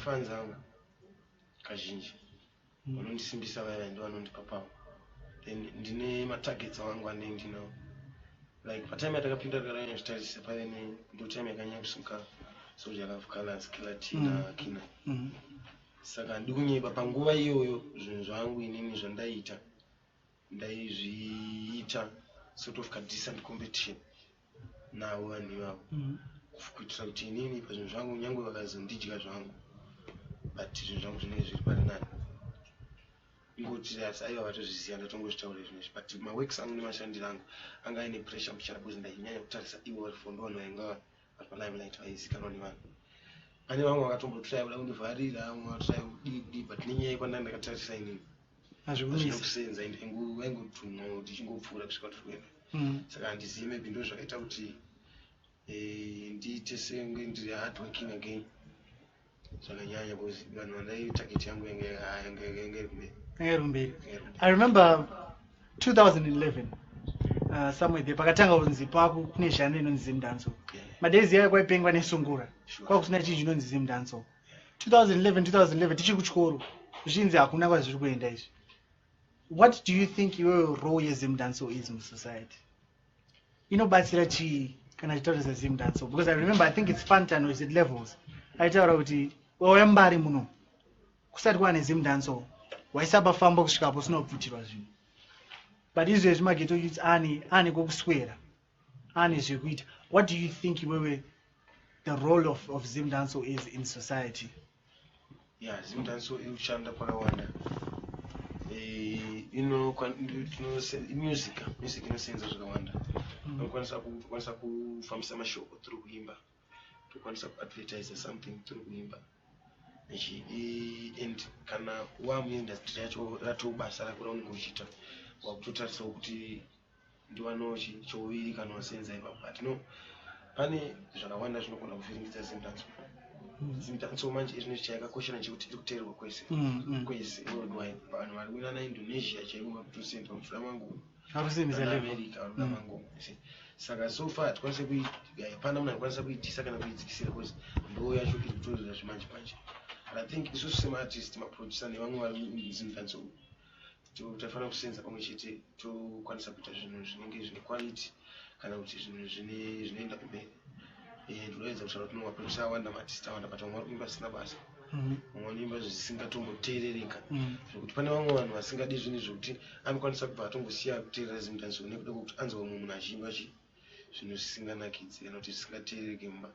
Mafans angu kazhinji vanondisimbisa, vaya ndo vanondipa power. Then ndine matargets angu andei ndinawo, like patime yatakapinda takaranyazvitarisa, paive ne ndo time yakanyanya kusuka Soldier Love, Colors, Killer T naKina. Saka handidi kunyeba, panguva iyoyo zvinhu zvangu inini zvandaiita, ndaizviita sort of kadecent competition navo vanhu ivavo, kuitira kuti inini pazvinhu zvangu, nyange vakazondidya zvangu, but zvinhu zvangu zvinenge zviri pari nani. Ingoti asi aiva vatozviziva, ndatongozvitaura izvinezvi, but maworks angu nemashandiro angu anga aine pressure muchara, because ndainyanya kutarisa ivo vari four, ndo vanhu vainga vari palimelight, vaizikanwa nevanhu. Pane vamwe vakatombotraya kuda kundivharira, vamwe vatry kudii kudii, but nenyaya yekwandanga ndakatarisa inini, hazvikumisa. Kusenza vaingotumwa kuti ichingopfuura kusvika tiri kuenda. Saka handizivi, maybe ndo zvakaita kuti ndiite senge ndiri hard working again zvakanyanya, because vanhu vandai target yangu yanga iri kumberi. Yanga iri kumberi. Yanga iri kumberi. I remember 2011, somewhere there, pakatanga kunzi paku kune genre inonzi Zimdancehall. Madays aya kwaipengwa nesungura. Kwakusina chinhu chinonzi Zimdancehall. 2011, 2011, tichiri kuchikoro, zvichinzi hakuna kwazviri kuenda izvi. What do you think iwewe role yeZimdancehall is musociety? Inobatsira chii kana chitaura seZimdancehall? Because I remember, I think it's Fantan or is it Levels, aitaura kuti wauya Mbare muno kusati kwava neZimdancehall, waisabafamba kusvikapo usina kubvutirwa zvinhu. But izvezvi maghetto youths ane kwokuswera, ane zvekuita. What do you think iwewe the role of Zimdancehall is in society? Ya, Zimdancehall iri kushanda kwakawanda. Music inosenza zvakawanda. Tokwanisa kufambisa mashoko through kuimba, tokwanisa kuadvertise something through kuimba. And kana wamuindustry yacho, ratobasa rako raunenge uchiita, wakutotarisawo kuti ndiwanewo chouviri kana wasenza ipapo. But no, pane zvakawanda zvinogona kuvhiringidza Zimdancehall. Zimdancehall manje izvino chayakakoshera nechekuti iri kuteererwa kwese, kwese worldwide. Vanhu vari kuina Indonesia chaiko vakutosenda muchida mangoma. Akusimbisa level. America vari kuda mangoma. Saka so far hatikwanise, hapana munhu anokwanisa kuidhisa kana kuidzikisira, because ndo yacho iri kutorera zvimanje manje. But I think isusu semaartist, maproducer nevamwe vari muZimdancehall, tafanira kusenza pamwe chete, tokwanisa kuita zvinhu zvinenge zvine quality kana kuti zvinhu zvinoenda kumberi. Ndinoedza kutaura kuti no, maproducer awanda, maartist awanda, but vamwe vari kuimba zvisina basa, vamwe vanoimba zvisingatomboteerereka, zvekuti pane vamwe vanhu vasingadi zvinhu zvekuti anokwanisa kubva atongosiya kuteerera Zimdancehall nekuda kwekuti anzwa mumwe munhu achiimba zvinhu zvisinganakidzi kana kuti zvisingateerereke mumba.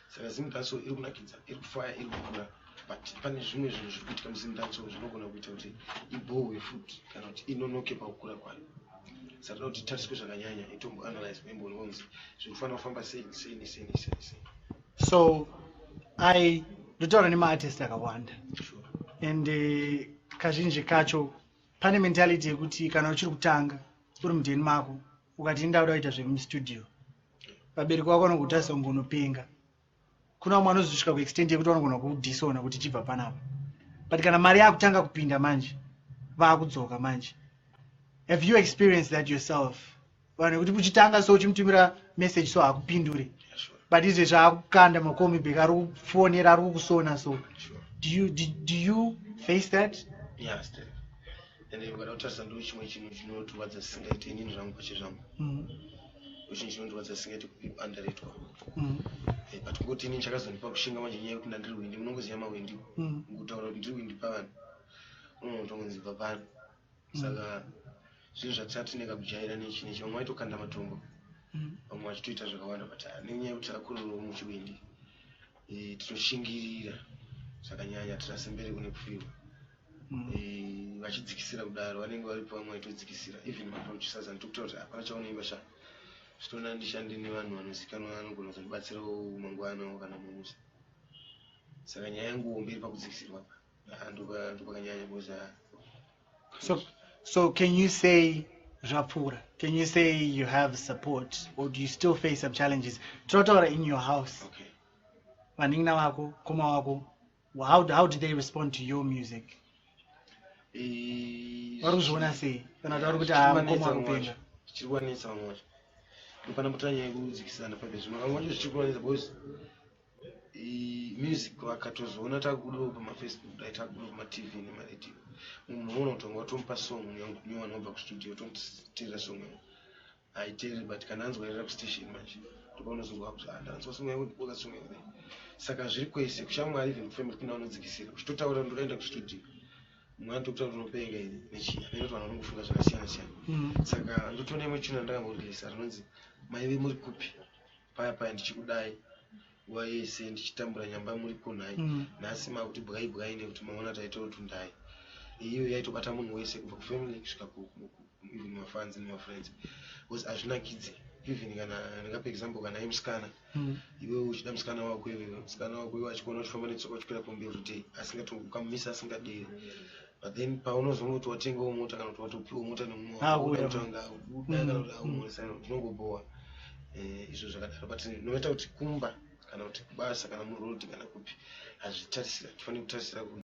Saka Zimdancehall iri kunakidza, iri kufaya, iri kukura, but pane zvimwe zvinhu zviri kuitika muZimdancehall zvinogona kuita kuti ibhohwe futi kana kuti inonoke pakukura kwayo. Saka toda kuti itariswe zvakanyanya, itomboanalyze, imboonekwa kunzi zviri kufanira kufamba sei, sei nesei nesei nesei. So I ndotaura nemaartist akawanda, and kazhinji kacho pane mentality yekuti kana uchiri kutanga uri mudheni mako, ukati ndauda kuita zvemustudio, vabereki vako vanokutarisa kunge unopenga. Kuna vamwe vanozosvika kuextent yekuti vanogona kudisona kuti chibva panapa. But kana mari yakutanga kupinda manje, vaakudzoka manje. Have you experienced that yourself, vanhu vekuti uchitanga so uchimutumira message so hakupindure, but izvezvi akukanda macallback, ari kufonera, ari kukusona so? Do you face that? Yeah, still. And ukada kutarisa, ndo chimwe chinhu chinotirwadza zvisingaiti, inini zvangu pache zvangu, chinhu chinotirwadza zvisingaiti kuunderratwa. But kungoti inini chakazondipa kushinga manje nyaya yekuti ndandiri windi. Munongoziva mawindi, kutaura kuti ndiri windi pavanhu, unotongonzi bva pano. Saka zvinhu zvatisati kujaira nechi nechi, vamwe vaitokanda matombo, vamwe vachitoita zvakawanda, but nenyaya yekuti takakurirawo muchiwindi, tinoshingirira zvakanyanya, tirase mberi kune kufirwa. Vachidzikisira kudaro, vanenge varipo vamwe vaitodzikisira, even maproducers andiri kutaura kuti hapana chaunoimba sha, zvitoona ndishande nevanhu vanozikanwa, vanogona kuzondibatsirawo mangwana kana murusa. Saka nyaya yangu hombe iri pakudzikisirwa apa, ndopakanyanya because So can you say zvapfuura? Can you say you have support, or do you still face some challenges? Tinotaura in your house, vanin'ina vako, koma wako, how do they respond to your music? Vari kuzviona sei, kana kuti vari kuti, "Ah, mukoma Zvichiri akupenga"? Zvichiri kuvanetsa vamwe vacho. Ndopana mbotanya nyaya yekudzikisana pape, zvimwe vamwe vacho zvichiri kuvanetsa because Music vakatozoona takubudawo pamaFacebook, dai takubudawo pamaTV nemaredhiyo, munhu unoona kuti wanga watomupa song yangu nyowani, wabva kustudio, tomuteerera song yangu, haiteereri. But kana anzwa irira kustation manje, ndopaunozonzwa kuti, "Ah, ndanzwa song yangu, ndikuda song yangu." Saka zviri kwese, kushamwari, even kufamily, kuna vanodzikisira. Uchitotaura ndodaenda kustudio, mumwe anotokuta kuti unopenga ini nechii, amene kuti vanhu vanongofunga zvakasiyana siyana. Saka ndotoona imwe tune yandakamboreleasa rinonzi "Maive Muri Kupi Paya Paya Ndichikudai Nguva Yese Ndichitambura Nyamba Muri Kunhai. Nhasi makuti bwai bwai nekuti maona taita utundai." Iyo yaitobata munhu wese, kubva kufamily kusvika even mafans nemafriends, because hazvinakidzi. Even kana ndingapa example, kana yemusikana, iwe uchida musikana wako, iwewe musikana wako iwe achikuona uchifamba netsoka, uchikwira pombi everyday, asingatomisa, asingadiri, but then paunozongoti watengawo mota kana kuti watopiwa mota nemumwe Ah, wako, uya. uda kutanga uda kana kuti aumhoresana, zvinongobowa. Izvo zvakadaro, but noita kuti kumba kana kuti kubasa kana muroad kana kupi, hazvitarisira, tifaniri kutarisira.